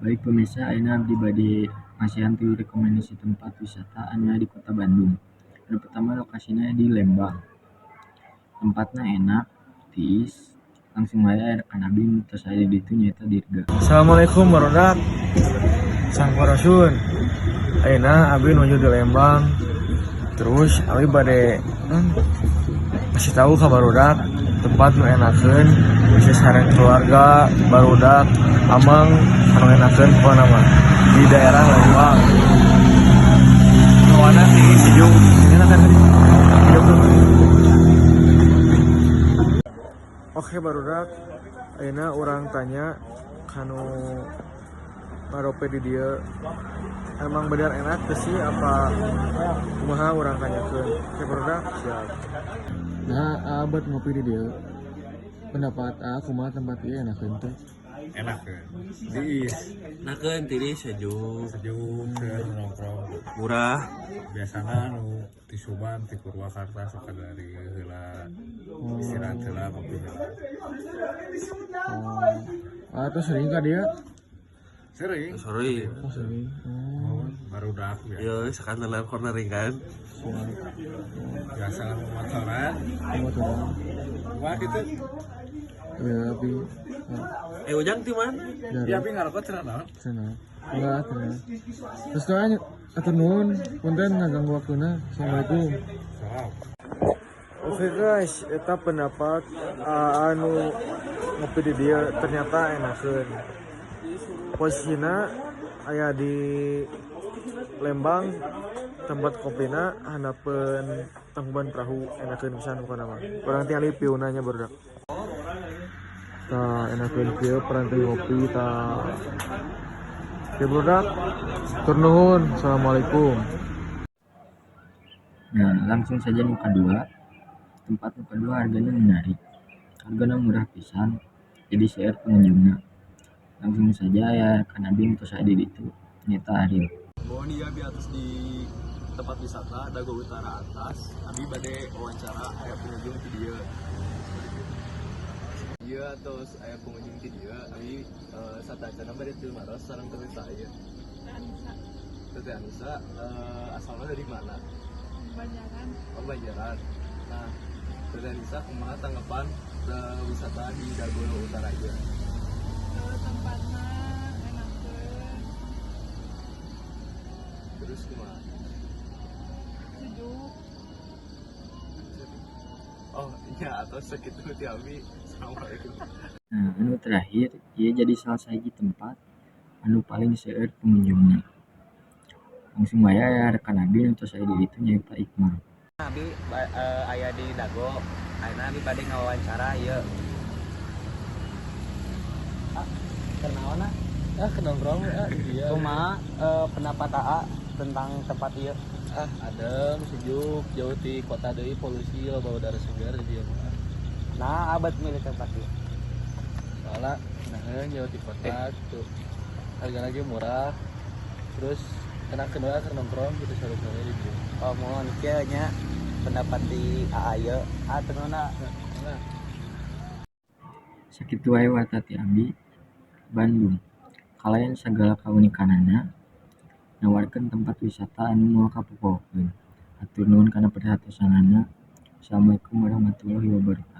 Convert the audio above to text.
Baik pemirsa, ayeuna abdi bade masihan tilu rekomendasi tempat wisata anu aya di Kota Bandung. Anu pertama, lokasina di Lembang. Tempatna enak, tiis, langsung wae aya rekan abdi nu tos aya di ditu, nyaeta Dirga. Assalamualaikum, barudak. Sampurasun. Ayeuna abi nuju di Lembang. Terus abi bade kasih tahu ka barudak tempat nu enakeun bisa sareng keluarga, barudak, ameng, anu enakeun pokona mah di daerah Lembang. Hawana tiis, sejuk, enak kan tadi? Sejuk tuh. Oke barudak, ayeuna urang tanya kanu ngarope di dieu, emang bener enak teu sih apa kumaha, urang tanyakeun. Oke barudak, siap. Nah, abad ngopi di dieu. Pendapat ah kumaha, tempat ieu enakeun teh? Enak kan, tiis. Enakeun, tiris, sejuk. Sejuk, keur nongkrong. Murah. Biasanya nu ti Subang, ti Purwakarta sok dari heula, istirahat heula, kopi heula. Oh. Ah, terus sering ka dieu? Sering. Sorry. Oh, sering. Oh. Barudak ya. Yo, sekarang cornering kan. Siap. Biasa motoran. Motoran. Wah, gitu. Ya, tapi ah, Eh, Ujang di mana? Garut. Ya, tapi ngarokok cenah naon? Cenah. Enggak, cenah. Terus doanya, hatur nuhun, punten ngaganggu waktuna. Assalamualaikum. Salam. Oke guys, eta pendapat anu ngopi di dieu, ternyata enakeun. Posisinya aya di Lembang, tempat kopina handapeun Tangkuban Perahu, enakeun pisan pokona mah. Urang tingali view-na nya, barudak. Tah, enakeun kieu peranti ngopi tah. Oke barudak, hatur nuhun. Assalamualaikum. Nah, langsung saja nu kadua. Tempat nu kadua hargana menarik. Hargana murah pisan, jadi seueur pengunjungna. Langsung saja aya rekan abdi nu tos aya di ditu, nyaeta Ariel. Mohon iya, abi atos di tempat wisata Dago Utara atas. Abi bade wawancara, aya pengunjung di dieu. Iya, terus aya pengunjung di dieu. Abi sateuacanna bade tumaros sareng teman saya. Anissa. Teteh Anissa, asalnya dari mana? Banjaran. Oh, Banjaran. Nah, Teteh Anissa, kumaha tanggapan wisata di Dago Utara aja? Tempatnya enakeun. Terus kumaha? Sejuk. Oh iya, atau segitu ti abi. Assalamualaikum. Nah, anu terakhir, ieu jadi salah sahiji tempat anu paling seueur pengunjungna. Langsung wae aya rekan abdi nu tos aya di ditu, nyaeta Iqmal. Abi aya di Dago. Ayeuna abi bade ngawawancara ieu. Ah, keur naon, ah? Ah, nongkrong ah, iya. Kumaha pendapat AA tentang tempat ieu? Ah, adem, sejuk, jauh di kota deui, polusi, loba udara segar di dieu mah. Nah, abad milih tempat ieu? Soalnya nah jauh di kota gitu, harga lagi murah, terus enak kedua keur nongkrong gitu sore-sore di dieu. Oh, mohon kieu nya pendapat di AA ieu. Ah, tenuna. Nah. Sakitu wae warta ti abdi. Bandung, kalayan sagala kaunikanana, nawarkeun tempat wisata anu moal kapopohokeun. Hatur nuhun kana perhatosanana. Wassalamualaikum warahmatullahi wabarakatuh.